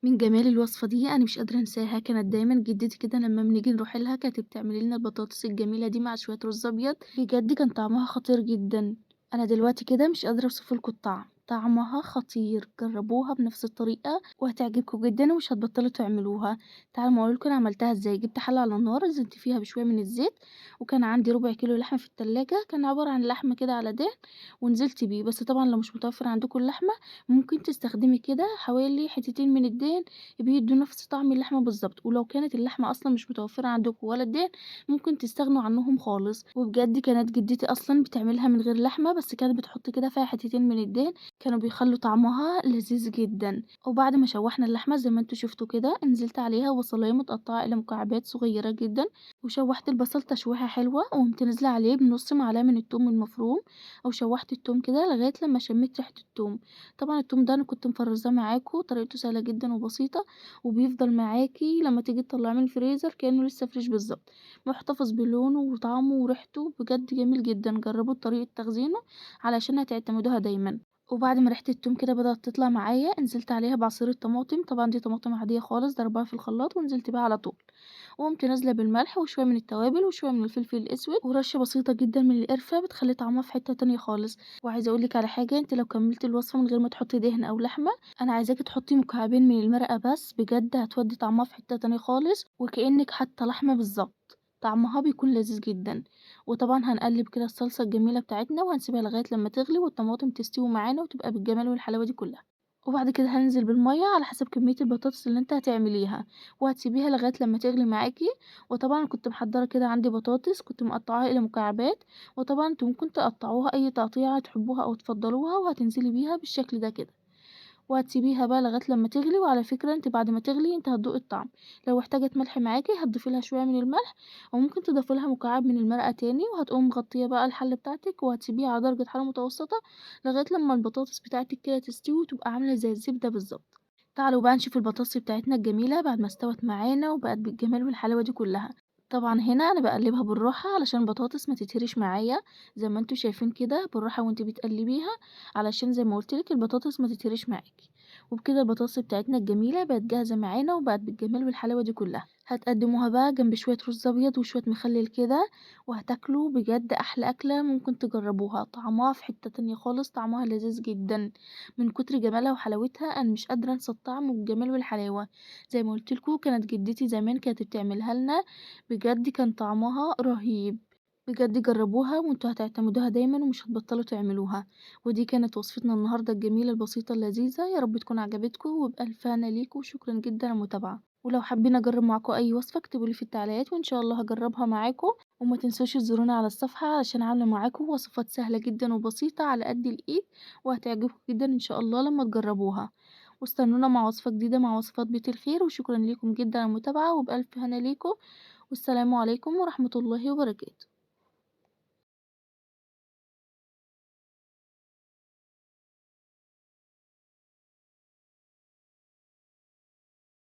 من جمال الوصفة دي أنا مش قادرة أنساها، كانت دايمًا جدتي كده لمّا بنيجي نروح لها كانت بتعمل لنا البطاطس الجميلة دي مع شوية رز أبيض، بجد كان طعمها خطير جدًا. أنا دلوقتي كده مش قادرة أوصف لكم الطعم، طعمها خطير، جربوها بنفس الطريقة وهتعجبكم جدًا ومش هتبطلوا تعملوها. تعالوا أما أقول لكم أنا عملتها إزاي. جبت حلة على النار نزلت فيها بشوية من الزيت، وكان عندي ربع كيلو لحمة في التلاجة، كان عبارة عن لحمة كده على دهن، ونزلت بيه. بس طبعًا لو مش متوفر عندكم اللحمة ممكن تستخدمي كده حوالي حتتين من الدهن، بيدوا نفس طعم اللحمة بالظبط. ولو كانت اللحمة أصلًا مش متوفرة عندكم ولا الدهن ممكن تستغنوا عنهم خالص. وبجد كانت جدتي أصلًا بتعملها من غير لحمة، بس كانت بتحط كده فيها حتتين من الدهن، كانوا بيخلوا طعمها لذيذ جدًا. وبعد ما شوحنا اللحمة زي ما انتوا شفتوا كده، نزلت عليها بصلاية متقطعة إلى مكعبات صغيرة جدًا، وشوحت البصل تشويحة حلوة، وقمت نازلة عليه بنص معلقة من التوم المفروم، وشوحت التوم كده لغاية لما شميت ريحة التوم. طبعًا التوم ده أنا كنت مفرزاه معاكم، طريقته سهلة جدًا وبسيطة، وبيفضل معاكي لما تيجي تطلعيه من الفريزر كأنه لسه fresh بالظبط، محتفظ بلونه وطعمه وريحته، بجد جميل جدًا. جربوا طريقة تخزينه علشان هتعتمدوها دايمًا. وبعد ما ريحة التوم كده بدأت تطلع معايا، نزلت عليها بعصير الطماطم، طبعًا دي طماطم عادية خالص ضربها في الخلاط ونزلت بيها على طول، وقمت نازلة بالملح وشوية من التوابل وشوية من الفلفل الأسود ورشة بسيطة جدًا من القرفة، بتخلي طعمها في حتة تانية خالص. وعايزة أقولك على حاجة، انت لو كملتي الوصفة من غير ما تحطي دهن أو لحمة، أنا عايزاكي تحطي مكعبين من المرقة بس، بجد هتودي طعمها في حتة تانية خالص، وكأنك حاطة لحمة بالظبط، طعمها بيكون لذيذ جدًا. وطبعًا هنقلب كده الصلصة الجميلة بتاعتنا وهنسيبها لغاية لما تغلي والطماطم تستوي معانا وتبقى بالجمال والحلاوة دي كلها. وبعد كده هننزل بالمية على حسب كمية البطاطس اللي انت هتعمليها، وهتسيبيها لغاية لما تغلي معاكي. وطبعًا كنت محضرة كده عندي بطاطس كنت مقطعاها إلى مكعبات، وطبعًا انتوا ممكن تقطعوها أي تقطيعة تحبوها أو تفضلوها، وهتنزلي بيها بالشكل ده كده، وهتسيبيها بقى لغاية لما تغلي. وعلى فكرة انت بعد ما تغلي انت هتدوقي الطعم، لو احتاجت ملح معاكي هتضيفي لها شوية من الملح، وممكن تضيفي لها مكعب من المرقة تاني، وهتقوم مغطية بقى الحلة بتاعتك وهتسيبيها على درجة حرارة متوسطة لغاية لما البطاطس بتاعتك كده تستوي وتبقى عاملة زي الزبدة بالظبط. تعالوا بقى نشوف البطاطس بتاعتنا الجميلة بعد ما استوت معانا وبقت بالجمال والحلاوة دي كلها. طبعا هنا انا بقلبها بالراحة علشان البطاطس ما تتهريش معايا، زي ما انتوا شايفين كده بالراحة وانت بتقلبيها، علشان زي ما قلت لك البطاطس ما تتهريش معاكي. وبكده البطاطس بتاعتنا الجميلة بقت جاهزة معانا وبقت بالجمال والحلاوة دي كلها. هتقدموها بقى جنب شوية رز أبيض وشوية مخلل كده، وهتاكلوا بجد أحلى أكلة ممكن تجربوها، طعمها في حتة تانية خالص، طعمها لذيذ جدا من كتر جمالها وحلاوتها. أنا مش قادرة أنسى الطعم والجمال والحلاوة. زي ما قلت لكم كانت جدتي زمان كانت بتعملها لنا، بجد كان طعمها رهيب. بجد جربوها وانتوا هتعتمدوها دايما ومش هتبطلوا تعملوها. ودي كانت وصفتنا النهارده الجميلة البسيطة اللذيذة، يا رب تكون عجبتكم، وبألف هنا ليكم، وشكرا جدا على المتابعة. ولو حابين اجرب معاكم اي وصفة اكتبولي في التعليقات وان شاء الله هجربها معاكم. وما تنسوش تزورونا على الصفحة علشان عاملة معاكم وصفات سهلة جدا وبسيطة على قد الايد، وهتعجبكم جدا ان شاء الله لما تجربوها. واستنونا مع وصفة جديدة مع وصفات بيت الخير، وشكرا لكم جدا على المتابعة، وبألف هنا ليكم، والسلام عليكم ورحمة الله وبركاته.